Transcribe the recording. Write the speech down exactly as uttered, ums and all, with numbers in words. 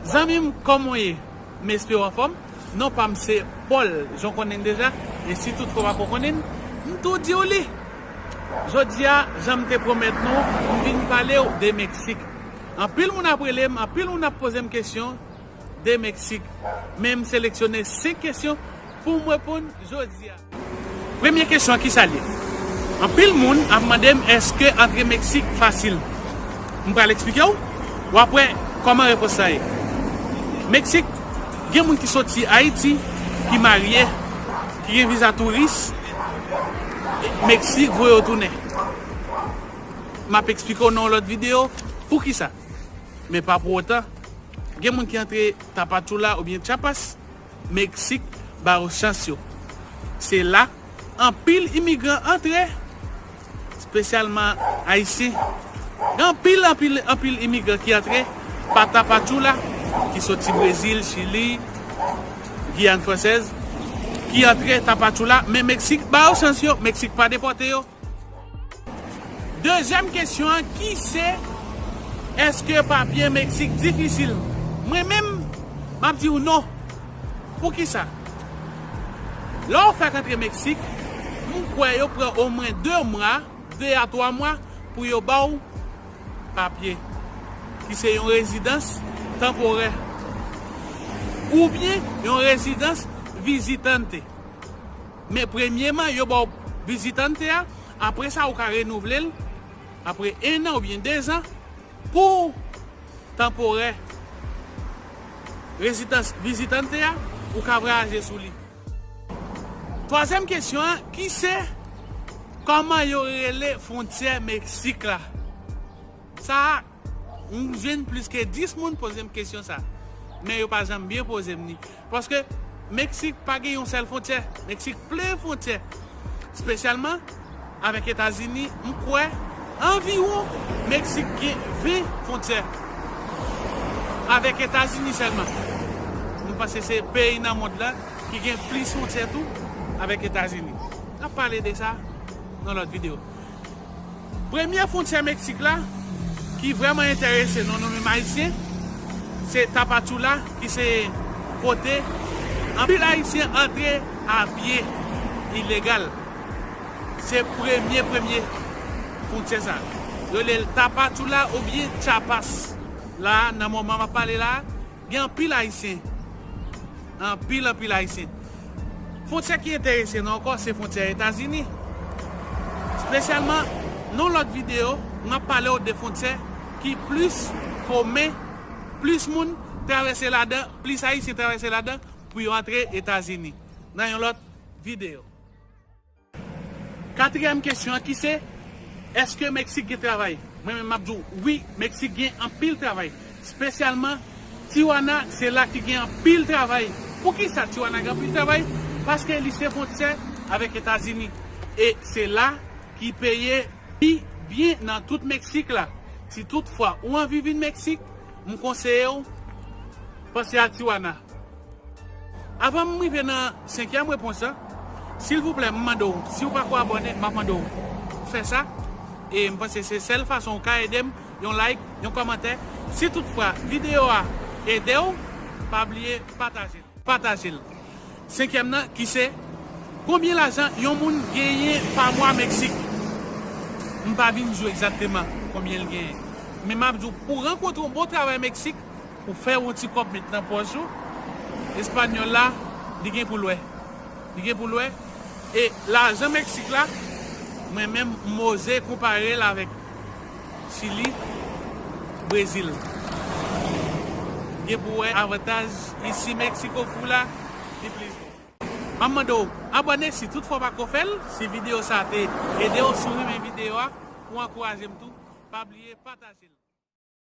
Zanmi m, kòman w ye? M espere w anfòm. Non pa m se Paul, jan w konnen m deja. E si toutfwa w pako konnen m, m tou di w li. Jodi a, jan m te pwomèt nou, m vin pale w de Meksik. Anpil moun ap rele m, anpil moun ap poze m kesyon de Meksik. Men m seleksyone senk kesyon pou m reponn jodi a. Premye kesyon an, kisa l ye? Anpil moun ap mande m èske antre Meksik fasil. M pral eksplike w, w ap wè kòman repons la ye. Meksik, gen moun ki soti Ayiti, ki marye, ki gen viza touris, Meksik voye yo tounen. M ap eksplike w nan yon lòt videyo poukisa. Men pa pou otan, gen moun ki antre Tapachula oubyen Chiapas, Meksik ba yo chans yo. Se la anpil imigran antre, espesyalman Ayisyen. Gen anpil, anpil, anpil imigran ki antre pa Tapachula, ki soti Brezil, Chili, Giyàn Fransèz, ki antre Tapachula, men Meksik ba yo chans yo, Meksik pa depòte yo. Dezyèm kesyon an, ki se, èske papye Meksik difisil? Mwen menm, m ap di w non. Poukisa? Lè w fèk antre Meksik, m kwè yo pran omwen de mwa, de a twa mwa, pou yo ba w papye, ki se yon rezidans tanporè, oubyen yon rezidans vizitante. Men premyèman, yo ba w vizitante a, apre sa, ou ka renouvle l, apre en an oubyen de zan, pou tanporè rezidans vizitante a, ou ka vwayaje sou li. Twazyèm kesyon an, ki se, kòman yo rele fwontyè Meksik la? Sa a, m jwenn plis ke dis moun poze m kesyon sa. Men yo pa janm byen poze m li. Paske Meksik pa gen yon sèl fwontyè. Meksik plen fwontyè. Espesyalman avèk Etazini, m kwè anviwon Meksik gen ven fwontyè. Avèk Etazini sèlman. M panse se peyi nan mond lan ki gen plis fwontyè tou avèk Etazini. N ap pale de sa nan lòt videyo. Premye fwontyè Meksik la, ki vrèman enterese nou, nou menm Ayisyen, se Tapachula, ki se kote anpil Ayisyen antre a pye, ilegal. Se premye, premye fwontyè sa. Yo rele l Tapachula oubyen Chiapas. La, nan moman m ap pale la, gen anpil Ayisyen. Anpil, anpil Ayisyen. Fwontyè ki enterese nou ankò, se fwontyè Etazini. Espesyalman, nan lòt videyo, m ap pale w de fwontyè ki plis komen, plis moun travèse ladan, plis Ayisyen travèse ladan pou yo antre Etazini. Nan yon lòt videyo. Katriyèm kesyon an ki se, èske Meksik gen travay? Mwen menm m ap di w, wi, Meksik gen anpil travay. Espesyalman, Tijuana, se la ki gen anpil travay. Poukisa Tijuana gen anpil travay? Paske li se fwontyè avèk Etazini. E se la ki peye pi byen nan tout Meksik la. Si toutfwa ou anvi vin Meksik, m konseye w panse a Tijuana. Avan m rive nan senkyèm repons lan, silvouplè, m mande w, si w pako abòne, m ap mande w fè sa. E m panse se sèl fason w ka ede m, yon like, yon kòmantè. Si toutfwa videyo a ede w, pa bliye pataje l. Pataje l. Senkyèm nan, ki se, konbyen lajan yon moun genyen pa mwa Meksik? M pa vin di w egzakteman konbyen l genyen. Men m ap di w, pou w rankontre yon bon travay Meksik, pou fè yon ti kòb met nan pòch ou, espanyòl la, li gen pou l wè. Li gen pou l wè. E lajan Meksik la, mwen menm, m oze konpare l avèk Chili, Brezil. Gen pou wè avantaj isi Meksik ofri w la, li plis bon. M ap mande w, abòne si toutfwa w pako fè l, si videyo sa te ede w, si w renmen videyo a, pou w ankouraje m tou, pa bliye pataje l.